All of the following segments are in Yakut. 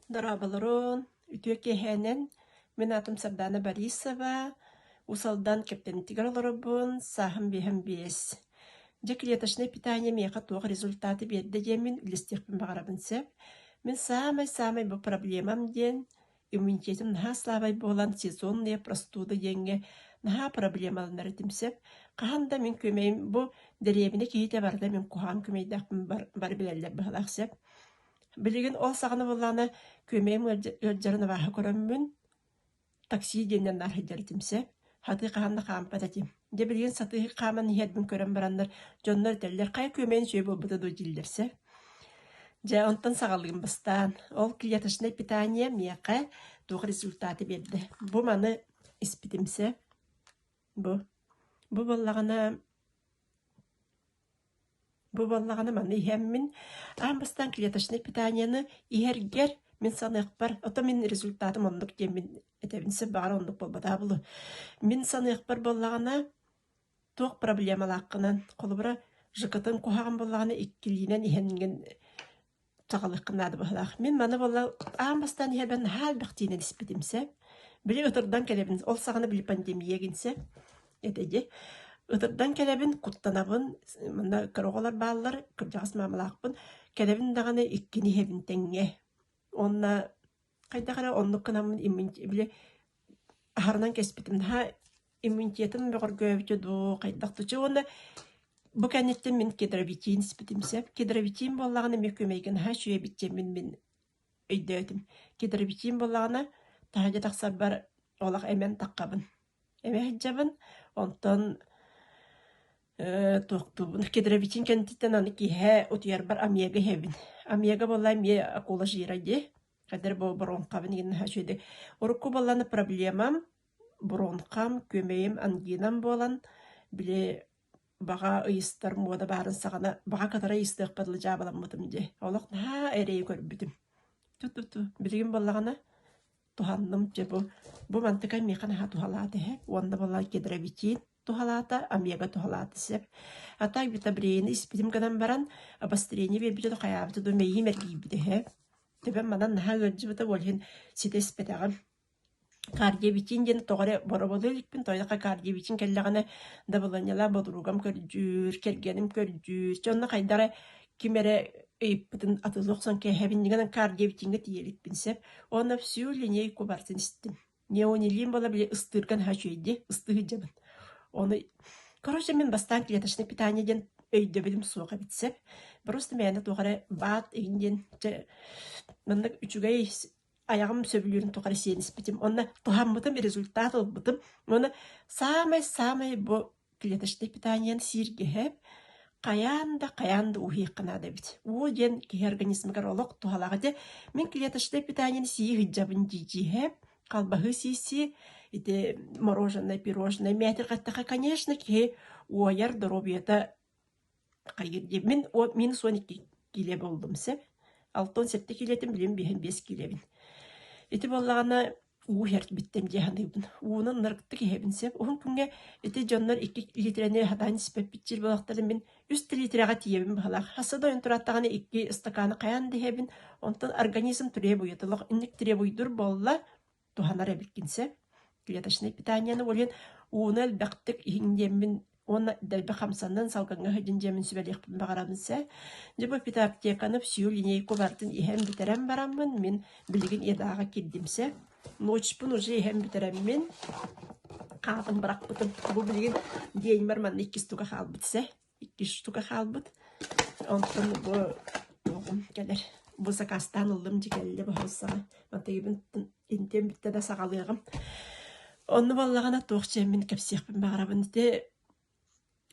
Дорооболорун, үтүө киэһээнэн. Мин аатым Сардаана Борисова, Уус Алдан Кэптэнитигэр олоробун, сааһым биэһэн биэс. Дьэ, клеточнай питание миэхэ туох результаты биэрдэ диэммин үллэстиэхпин баҕарабын сөп. Мин саамай-саамай бу проблемам диэн иммунитетым наһаа слабай буолан сезонные простуды диэҥҥэ наһаа проблемаланар этим сөп. Хаһан да мин күөмэйим бу дэриэбинэ киһитэ барыта мин куһаҕан күөмэйдээхпин бары билэллэр быһыылаах сөп. Билигин ол саҕана буоллаҕына күөмэйим ыалдьарын абааһы көрөммүн, такси диэнинэн наар сылдьар этим сөп. Сатыы хаһан да хаампат этим. Дьэ билигин сатыы хааман иһэрбин көрөн бараннар дьоннор этэллэр хайа күөмэйин үчүгэй буолбута дуо дииллэр сөп. Дьэ онтон саҕалыым бастаан. Ол клеточнай питание миэхэ туох результаты биэрдэ. Бу маны испитим сөп. Бу. Бу буоллаҕына Бу буоллаҕына маны иһэммин, аан бастаан клеточнай питаниены иһэргэр мин саныахпар, ото мин результатым оннук диэммин этэбин сөп баҕар оннук буолбатаҕа буолуо. Мин саныахпар буоллаҕына, туох проблемалааххынан, холобура, ЖК-тын куһаҕан буоллаҕына иккилиинэн иһэҥҥин Саҕалыахха наада быһыылаах. Мин маны буолла аан бастаан иһэрбэр наһаа элбэх тиинэн испитим сөп. Били ытырдан кэлэбин, ол саҕана били пандемия гинсэ этэ дии. Ытырдан кэлэбин, куттанабын, манна кыра оҕолор бааллар, кырдьаҕас маамалаахпын. Кэлэбин даҕаны иккини иһэбин тэҥҥэ. Уонна хайдах эрэ оннук гынаммын били аһарынан кэспитим. Наһаа иммунитетым бөҕөргөөбүтэ дуу, хайдах дуу. Чэ уонна бу кэнниттэн мин кедровитин испитим сөп. Кедровитин буоллаҕына эмиэ күөмэйгэ наһаа үчүгэй эбит диэммин мин өйдөөтүм. Кедровитин буоллаҕына таһырдьа тахсарбар олох эмэн таххабын. Эмэ сылдьабын, онтон туохтуубун кедровитин кэнниттэн аны киэһэ утуйарбар амиага иһэбин. Амиага буолла эмиэ акула жира дии. Эдэр боруоҥхабын игин наһаа үчүгэйдик. Урукку буоллаҕына проблемам бронхам, күөмэйим, ангинам буолан, били баҕа ыйыстар муода баарын саҕана баҕа кытары ыйыстыахпар дылы дьаабыламмытым дии. Олох наһаа эрэйи көрбүтүм. Ту-ту-ту билигин буоллаҕына туһанным дьэ бу бу мантыкай миэхэ наһаа туһалаата иһэ уонна буоллаҕа кедровитин туһалаата, омега туһалаата сөп. А так витабрейны испитим гынан баран обострение биэрбитэ да хайаабыта да мэйиим эргийбитэ үһү. Төбөм манан наһаа ыалдьыбыта ол иһин ситэ испэтэҕим. Кардиовитин диэн тоҕо эрэ бороболуу иликпин, тоойдоххо кардиовитин кэллэҕинэ дабылыанньалаах бодуругам көрдүүр, кэргэним көрдүүр. Дьэ онно хайдах эрэ ким эрэ ыйыппытын атыылыы охсон кээһэбин гынан кардиовитиҥҥа тиийэ иликпин сөп. Уонна всю линейку барытын истим. Неонилин буола били ыстыырга наһаа үчүгэй дии, ыстыы сылдьабын. Ону короче мин бастаан клеточное питание диэн өйдөбүлүм суох эбит сөп. Просто мээнэ туох эрэ баат игин диэн чэ маннык үчүгэй айаҕым сөбүлүүрүн тухары сиэн испитим. Уонна туһаммытым, результат ылбытым. Уонна саамай-саамай бу клеточнай питаниены сииргэһэ хайаан да хайаан да ууһуйахха наада эбит. Уу диэн киһи организмыгар олох туһалаах ити. Мин клеточнай питаниены сии сылдьабын дии-дии халбаһыы сии-сии ити мороженое, пирожное мээтирҕэттэххэ, конечно, киһи уойар доруобуйата Хайыыр диэн мин минус 12 киилэ буоллум сөп. 67 киилэтин билим биэһин биэс киилэбин. Ити буоллаҕына уу иһэрбиттэн дии саныыбын. Ууну ынырыктык иһэбин сөп. Уһун күҥҥэ ити дьоннор 2 лиитэрэни сатаан испэппит диир буоллахтарына мин 3 да лиитэрэҕэ тиийэбин быһалаах. Хасса да ойон турааттаҕына 2 ыстакааны хайаан да иһэбин. Онтон организм требует олох инник требуйдуур буолла туһанар эбиккин сөп. Клеточнай питаниены ол иһин ууну элбэхтик иһиҥ диэммин уонна дэлби хамсанан салгыҥҥа сылдьын диэммин сүбэлиэхпин баҕарабын сэ. Дьэ бу питоаптеканы всю линейку барытын иһэн бүтэрэн бараммын мин билигин едааҕа киирдим сэ. Ночпун уже иһэн бүтэрэммин хаатын бырахпытым. Бу билигин диэймэр манна иккис туга хаалбыт сэ. Икки штука хаалбыт. Онтон бу туоҕум кэлэр. Бу сакаастаан ыллым дьэ кэллэ баһылсаҕа. Мантыйбын интиэм бүттэ да саҕалыаҕым. Онно буоллаҕына туох дьиэммин кэпсиэхпин баҕарабын. Ити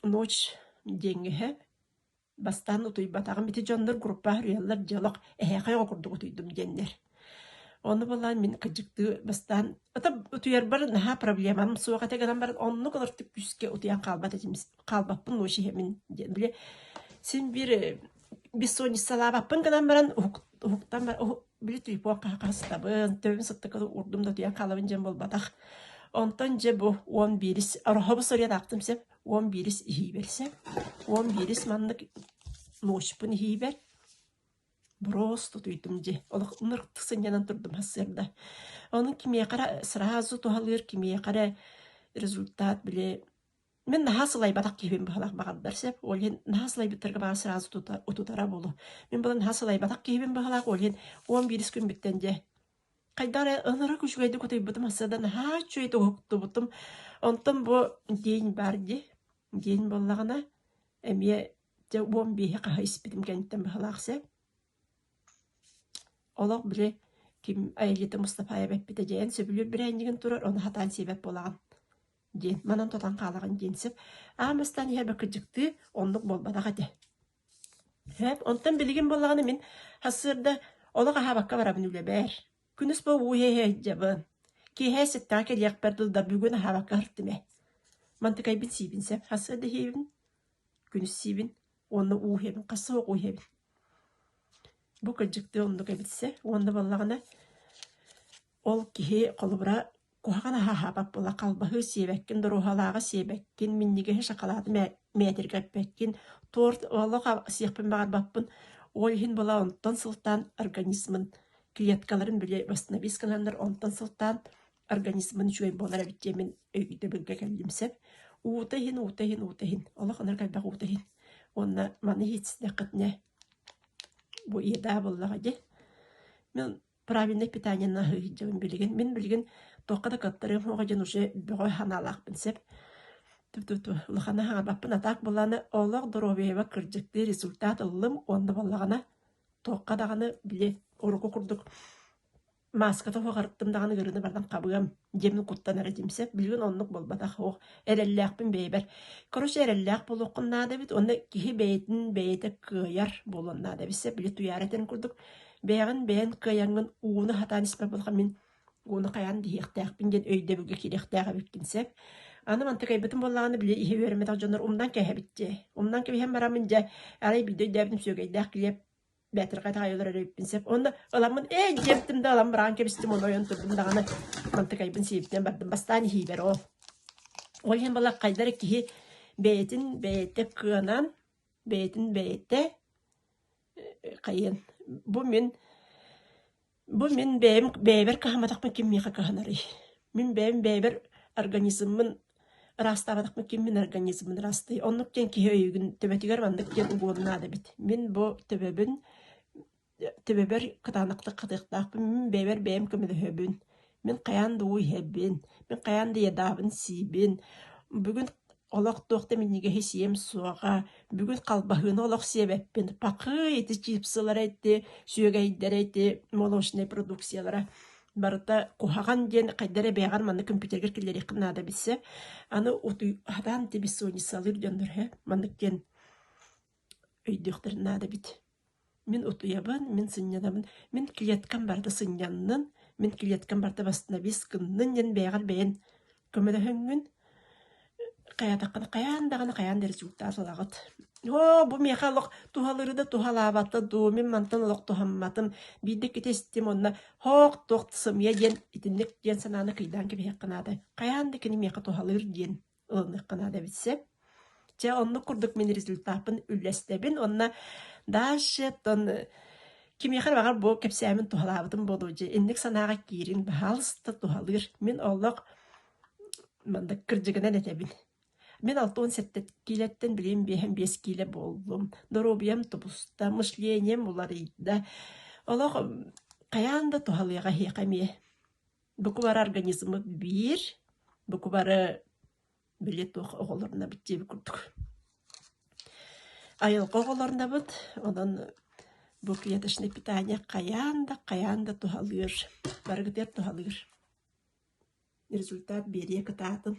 ночь диэҥҥэ бастаан утуйбатаҕым. Ити дьоннор группа суруйаллар дьэ олох эһээхэй оҕо курдук утуйдум диэннэр. Ону буоллаан мин кырдьыктыы бастаан ата утуйарбар наһаа проблемам суох этэ гынан баран оннук олортук күүскэ утуйан хаалбат этим хаалбаппын ночь иһэбин диэн били син биир бессонницалаабаппын гынан баран уһуктан били телефон хаһыстабын төбөм сыттык урдум да утуйан хаалабын диэн буолбатах. Онтон дьэ бу уон биирис ороһобу соруйан аахтым сөп уон биирис иһиибэр сөп уон биирис маннык ночпун иһиибэр. Боруоста утуйдум дии. Олох ынырыктык сынньанан турдум сарсыарда. Онон кимиэхэ эрэ сразу туһалыыр, кимиэхэ эрэ результат били Мин наһаа сылайбатах киһибин быһалаах баҕардар сөп. Ол иһин наһаа сылайбыттарга баҕар сразу утутара буолуо. Мин буолан наһаа сылайбатах киһибин быһалаах, ол иһин 11 күн бүттэн дьэ хайдах эрэ ынырык үчүгэйдик утуйбутум сарсыарда наһаа үчүгэйдик уһуктубутум. Онтон бу день баар дии. День буоллаҕына эмиэ дьэ 15-и хаһа испитим кэнниттэн быһалаах сөп. Олох били ким Аэлита Мустафаева эппитэ дьэ эн сөбүлүүр бирээнньигин турар, ону сатаан сиэбэт буолаҕын диэн манан тутан хаалаҕын диэн сөп. Аан бастаан иһэр бакырдьыктыы оннук буолбатах этэ. Сөп. Онтон билигин буоллаҕына мин сарсыарда олох аһаабакка барабын үлэбэр. Күнүс бу уу иһэ сылдьабын. Киэһэ сэттэҕэ кэлиэхпэр дылы да бүгүн аһаабакка сырыттым ээ. Мантыкайбын сиибин сөп. Сарсыарда иһиибин, күнүс сиибин уонна уу иһэбин, хас суох уу иһэбин. Бу кырдьыктыы оннук эбит сэ. Уонна буоллаҕына ол киһи холобура куһаҕан аһа аһаабат буола халбаһыы сиэбэккин, доруоһалааҕы сиэбэккин, минньигэһи шоколады мээтиргэппэккин, торт олох сиэхпин баҕарбаппын. Ол иһин буола онтон сылтаан организмын клеткаларын били восстановить гынаннар онтон сылтаан организмын үчүгэй буолар эбит диэммин өйдөбүлгэ кэллим сөп. Уута иһин, уута иһин, уута иһин. Олох ынырык элбэх уута иһин. Уонна маны иһитсинэххитинэ бу еда буоллаҕа дии. Мин правильное питаниены аһыы сылдьабын билигин. Мин билигин туохха да кыаттарыам суоҕа диэн уже бөҕө санаалаахпын сөп. Ту-ту-ту улаханы хаҥарбаппын, а так буоллаҕына олох доруобуйабар кырдьыктыы результат ыллым уонна буоллаҕына туохха даҕаны били урукку курдук Мааската уһаҕарыттым даҕаны ыарыыны барытын хабыам диэммин куттанар этим сөп. Билигин оннук буолбатах, ох, эрэллээхпин бэйэбэр. Короче, эрэллээх буолуоххун наада эбит уонна киһи бэйэтин бэйэтэ кыайар буолуон наада эбит сөп. Били Туйаара этэрин курдук, бэйэҕин бэйэҥ кыайаҥҥын ууну сатаан испэт буоллахха мин ууну хайаан да иһиэхтээхпин диэн өйдөбүлгэ киириэхтээх эбиппин сөп. Аны мантыкайбытым буоллаҕына, били иһи үөрэммэтэх дьоннор умнан кээһэбит дии. Умнан кэбиһэн бараммын дьэ, арай биирдэ өйдөөбүтүм сүөгэйдээх килиэп бээтэрҕэ таайылар эрэ сөп. Онно ыламмын ээ диэбитим да ылан быраҕан кэбистим, ону ойон турдум даҕаны мантыкайбын сиэбитинэн бардым. Бастаан иһиибэр ол. Ол иһин балар хайда эрэ киһи бэйэтин бэйэтэ кыанан, бэйэтин бэйэтэ хайыан бу мин Бу мин бэйэм бэйэбэр кыһамматахпын ким миэхэ кыһанарый? Мин бэйэм бэйэбэр организммын ыраастаабатахпын ким мин организммын ыраастыай? Оннук диэн киһи өйүгүн төбөтүгэр маннык диэн угуон наада эбит. Мин бу төбөбүн төбөбөр кытаанахтык хатыахтаахпын, мин бэйэбэр бэйэм көмөлөһөбүн. Мин хайаан да уу иһэбин, мин хайаан да едаабын сиибин. Бүгүн олох туох да минньигэһи сиэм суоҕа, бүгүн халбаһыыны олох сиэбэппин. Пакый ити чипсылара ити, сүөгэйдэрэ ити, молочнай продукциялара барыта куһаҕан диэн хайда эрэ бэйэҕэр манна компьютерга киллэриэххин наада билсэ. Аны утуй сатаан ити бессонницалыыр дьоннор һэ маннык диэн өйдүөхтэрин наада эбит. Мин утуйабын, мин сынньанабын, мин клеткам барыта сынньаннын, мин клеткам барыта восстановись гыннын диэн бэйэҕэр бэйэн көмөлөһөҥҥүн хайаатаххына хайаан даҕаны хайаан да результат ылаҕыт. Оо, бу миэхэ олох туһалыыры да туһалаабата дуу, мин мантан олох туһамматым, биирдэ иккитэ истим уонна хоох туох сымыйа диэн итинник диэн санааны кыйдаан кэбиһиэххэ наада. Хайаан да кини миэхэ туһалыыр диэн ылыныахха наада эбит сөп. Чэ, оннук курдук мин результаппын үллэстэбин уонна дальше оттон кимиэхэ эрэ баҕар бу кэпсээмин туһалаабытым буолуо дьэ инник санааҕа киириҥ баһаалыста туһалыыр. Мин олох маннык кырдьыгынан этэбин. Мин 67 киилэттэн билигин 55 киилэ буоллум. Доруобуйам тубуста, мышлением уларыйда. Олох хайаан да туһалыаҕа эһиэхэ эмиэ. Букубары организммыт биир, букубары били туох оҕолорунабыт диэбит курдук. Айылҕа оҕолорунабыт, онон бу клеточное питание хайаан да, хайаан да туһалыыр, барыгытыгар туһалыыр. Результат биэриэ кытаатын.